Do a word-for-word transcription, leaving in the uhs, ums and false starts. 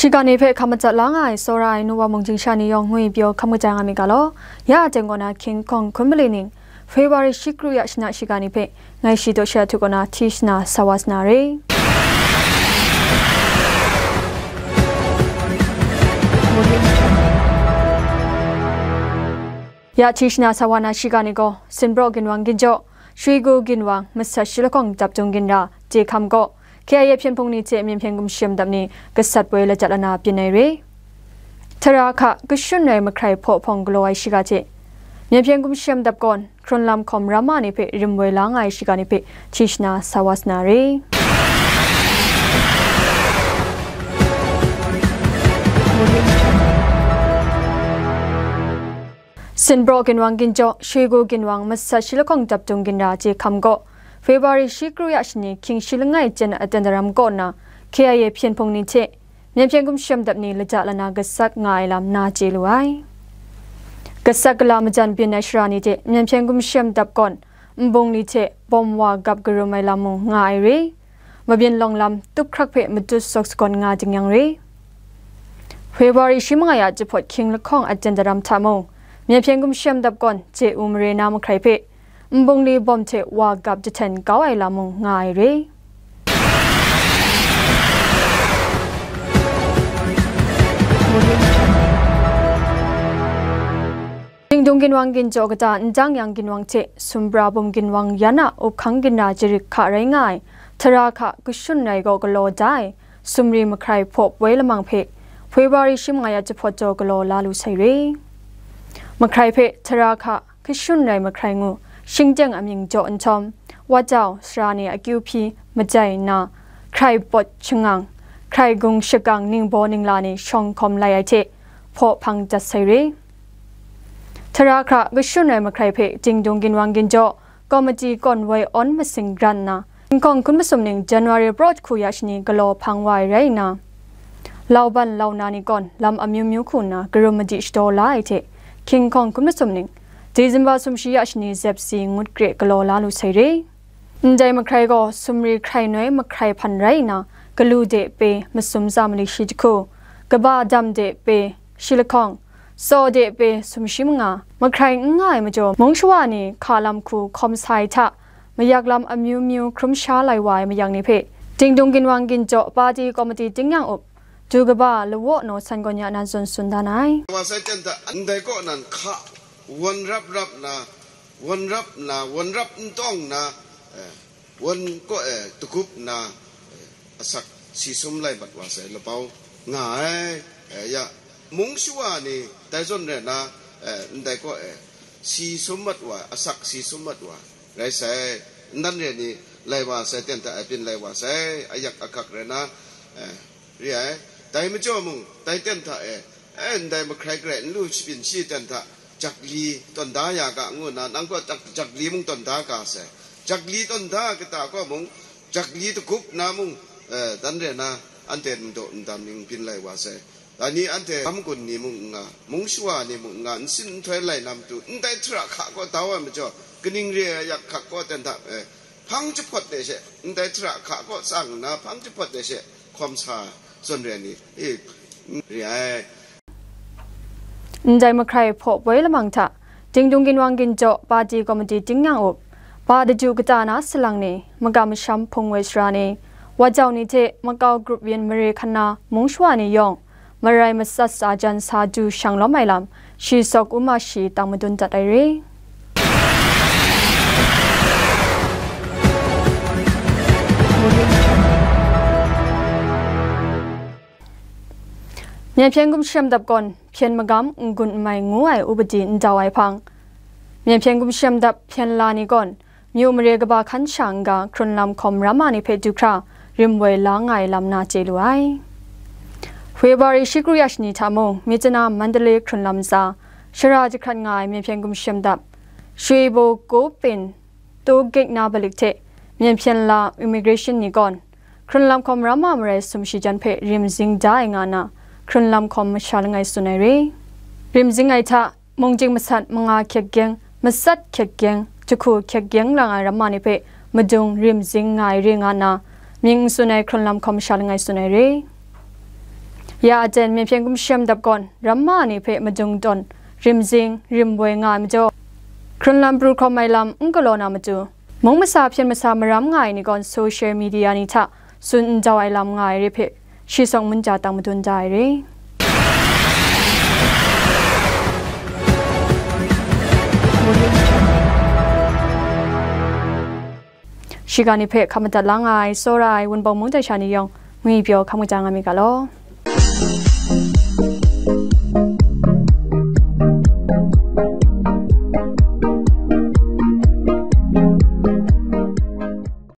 Shiga ni hpe hkam matsat la nga ai, tsawra ai nu wa mung jingshang ni yawng ngwi pyaw hkam kaja nga mi ga law. Ya a teng kaw na King Kong hkun mali ning, February shi kru ya shana shiga ni hpe, ngai shi daw shi a htu kaw na hti shana sa wa sa na re. Ya hti shana sa wa na shiga ni gaw, Sinbraw ginwang ginjaw, Shwigu ginwang masat shi lahkawng dap dung ginra, je hkam gaw, K I A hpyen hpung ni hte myen hpyen gumshem dap ni gasat woi lajat lana byin ai re. Tara hka kashun rai mahkrai hpaw hpawng galaw ai shiga hte, myen hpyen gumshem dap gawn, hkrun lam hkawm ramma ni hpe rim woi la nga ai shiga ni hpe hti shana sa wa sa na re. Sinbraw ginwang ginjaw, Shwigu ginwang masat shi lahkawng dap dung ginra je hkam gaw, February shi kru ya shani hkying shi langai jen a aten daram kaw nna, K I A hpyen hpung ni hte myen hpyen gumshem dap ni lajat lana gasat nga ai lam na chye lu ai. Gasat gala majan byin ai shara ni hte myen hpyen gumshem dap gawn, nbung ni hte bawm wa gap karum ai lam mung nga ai re. Mabyin lawng lam tup hkrak hpe matut sawk sagawn nga jing yang re. February shi mangai a jahpawt hkying lahkawng aten daram hta mung, myen hpyen gumshem dap gawn, je u mare na mahkrai hpe, nbungli bawm hte wa gap jahten kau ai lam mung nga ai re. Dingdung ginwang ginjaw kata ndang yang ginwang hte, sumbra bum ginwang yan a up hkang ginra jarit hka rai nga ai, tara hka kashun rai gaw galaw da ai, sumri mahkrai hpaw poi lamang hpe, February shi mangai a jahpawt jaw galaw la lu sai re. Mahkrai hpe tara hka kashun rai mahkrai ngu, shingteng amying jaw nhtawm, wajau sara ni akyu hpyi majai nna, hkrai pawt shangang, hkrai gung shakang ningbaw ningla ni shawng hkawm lai ai hte, hpaw hpang dat sai re. Tara hkra kashun ai mahkrai hpe dingdung ginwang ginjaw, komiti kawn woi awn masing ran nna, King Kong hkun masum ning January praw jahku ya shani galaw hpang wa ai rai nna, lauban launa ni kawn lam amyu myu hku nna karum madi shadaw la ai hte, King Kong hkun masum ning December sumshi ya shani zep si ngut kre galaw la lu sai re. Ndai mahkrai gaw sumri hkrai noi mahkrai hpan rai nna, galu de pe masum tsa mali shi jahku, kaba dam de pe shi lahkawng, tsaw de pe sumshi manga, mahkrai n nga ai majaw, mung shawa ni hka lam hku hkawm sa ai hta, mayak lam amyu myu hkrum sha lai wa ai mayang ni hpe, dingdung ginwang ginjaw pati komiti tingnyang up, du kaba lawaw naw san gawn ya nan tsun tsun dan ai. Wa sai ten hta, ndai kaw nan hka, wan rap rap na, wan rap na, wan rap n tawng na, eh, wan kaw e dagup nna, eh, asak si sum lai mat wa sai, labau nga ai, eh, ya, mung shawa ni dai zawn re na, eh, ndai kaw e si sum mat wa, asak si sum mat wa, rai sai, nnan re ni lai wa sai, ten hta e byin lai wa sai, ayak ahkak re na, eh, re ai. Dai majaw mung, dai ten hta e, eh, ndai mahkrai garai n lu shabyin shi ten hta, jakli tawn da ya ga ngu nna, nang gaw jak-, jakli mung tawn da ga sai. Jakli tawn da kata gaw mung, jakli dagup na mung, eh, dan re na, anhte ndaw ndam ning byin lai wa sai. Dai ni anhte lam gun ni mung n nga, mung shawa ni mung n nga, nsin nhtoi lai na matu, ndai tara hka kaw dau ai majaw, kaning re ai yak hkak kaw ten hta, eh, hpang jahpawt de she, ndai tara hka kaw tsang nna, hpang jahpawt de she, hkawm sa zawn re ni, eh, n re ai. Ndai mahkrai hpaw poi lamang hta, dingdung ginwang ginjaw pati komiti tingnyang up, pa daju kata na salang ni, makam masham hpung woi sara ni, wajau ni hte makau grup yin mare hkan na mung shawa ni yawng, marai matsat sa jan sa du shang lawm ai lam, shi sawk u ma shi tang madun dat ai re. Myen hpyen gumshem dap gawn, hpyen magam n-gun n-mai ngu ai upadi n dau ai hpang, myen hpyen gumshem dap hpyen la ni gawn, myu mare kaba hkan sha n-ga, hkrun lam hkawm ramma ni hpe du hkra, rim woi la nga ai lam na chye lu ai. February shi kru ya shani hta mung, Myitkyina Mandalay hkrun lam ntsa, shara jahkrat nga ai myen hpyen gumshem dap, Shwebo Kopin, Togek na balik hte, myen hpyen la immigration ni gawn, hkrun lam hkawm ramma marai sumshi jan hpe rim zing da ai nga na, hkrun lam hkawm masha langai tsun ai re. Rim zing ai hta, mung jing masat manga hkyek gyeng, matsat hkyek gyeng, jahku hkyek gyeng lang ai ramma ni hpe madung rim zing nga ai re nga na, mying n tsun ai hkrun lam hkawm masha langai tsun ai re. Ya aten myen hpyen gumshem dap gawn ramma ni hpe madung tawn, rimzing, rimwoi nga ai majaw, hkrunlam pru hkawm ai lam n galaw na matu, mung masa hpyen masa maram nga ai ni gawn social media ni hta tsun n jau ai lam nga ai re hpe, shi sawng munja tang madun da ai re. Shiga ni hpe hkap madat la nga ai, tsawra ai Wunpawng mung daisha ni yawng, ngwi pyaw hkam kaja nga mi ga law.